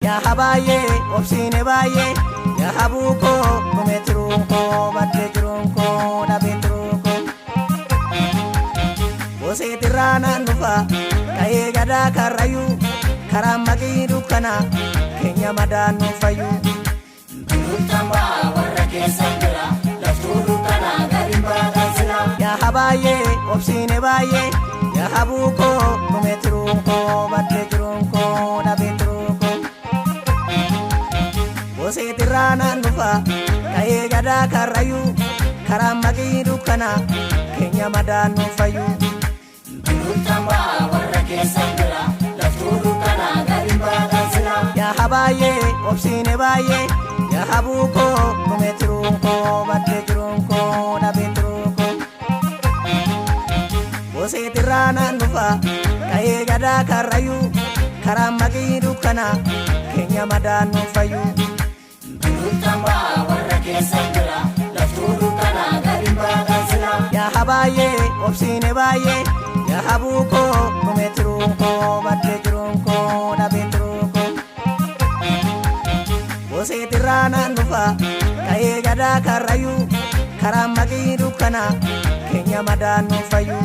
Yaa baay'ee obsiine baay'ee yaa habuu koo dhumee tiruun koo baddee jiruun koo dhabee tiruu koo. Boseetirraa naan dhufa ka'ee gadaa karrayyuu karaan maqii dukkana keenya madaan nuuf fayyuu. Lultambaa warra keessan jira laftuu dukkanaa gadi baatan sila. Yaa baay'ee obsiine baay'ee yaa habuu koo dhumee tiruun koo baddee jiruun koo dhabee tiruu koo. Boseetirraa naan dhufa ka'ee gadaa karrayyuu karaan maqii dukkana keenya madaan nuuf fayyuu. Lultambaa warra keessan jira laftuu dukkanaa gadi baatan sila. Yaa baay'ee obsiine baay'ee yaa habuu koo dhumee tiruun koo baddee jiruun koo dhabee tiruu koo. Boseetirraa naan dhufa ka'ee gadaa karrayyuu karaan maqii dukkana keenya madaan nuuf fayyuu. Lultambaa warra keessan jira laftuu dukkanaa gadi baatan sila. Yaa baay'ee obsiine baay'ee yaa habuu koo dhumee tiruun koo baddee jiruun koo dhabee tiruu koo. Boseetirraa naan dhufa ka'ee gadaa karrayyuu karaan maqii dukkana keenya madaan nuuf fayyuu.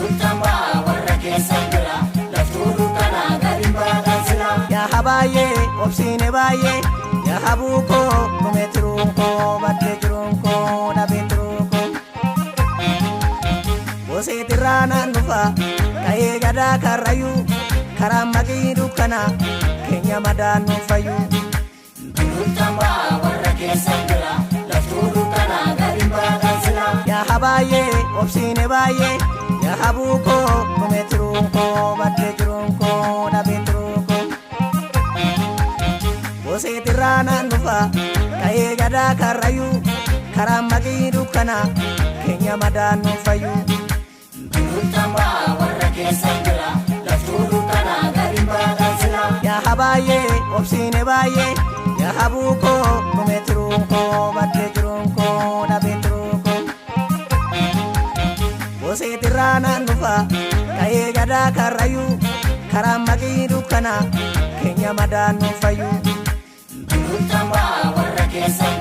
Lultambaa warra keessan jira laftuu dukkanaa gadi baatan sila. Yaa baay'ee obsiine baay'ee yaa habuu koo dhumee tiruun koo baddee jiruun koo dhabee tiruu koo. Boseetirraa naan dhufa ka'ee gadaa karrayyuu karaan maqii dukkana keenya madaan nuuf fayyuu. Lultambaa warra keessan jira laftuu dukkanaa gadi baatan sila. Yaa baay'ee obsiine baay'ee yaa habuu koo dhumee tiruun koo baddee jiruun koo dhabee tiruu koo. Boseetirraa naan dhufa ka'ee gadaa karrayyuu karaan maqii dukkana keenya madaan nuuf fayyuu. Lultambaa warra keessan jira laftuu dukkanaa gadi baatan sila. Yaa baay'ee obsiine baay'ee yaa habuu koo dhumee tiruun koo baddee jiruun koo dhabee tiruu koo. Boseetirraa naan dhufa ka'ee gadaa karrayyuu karaan maqii dukkana keenya madaan nuuf fayyuu. Lultambaa warra keessan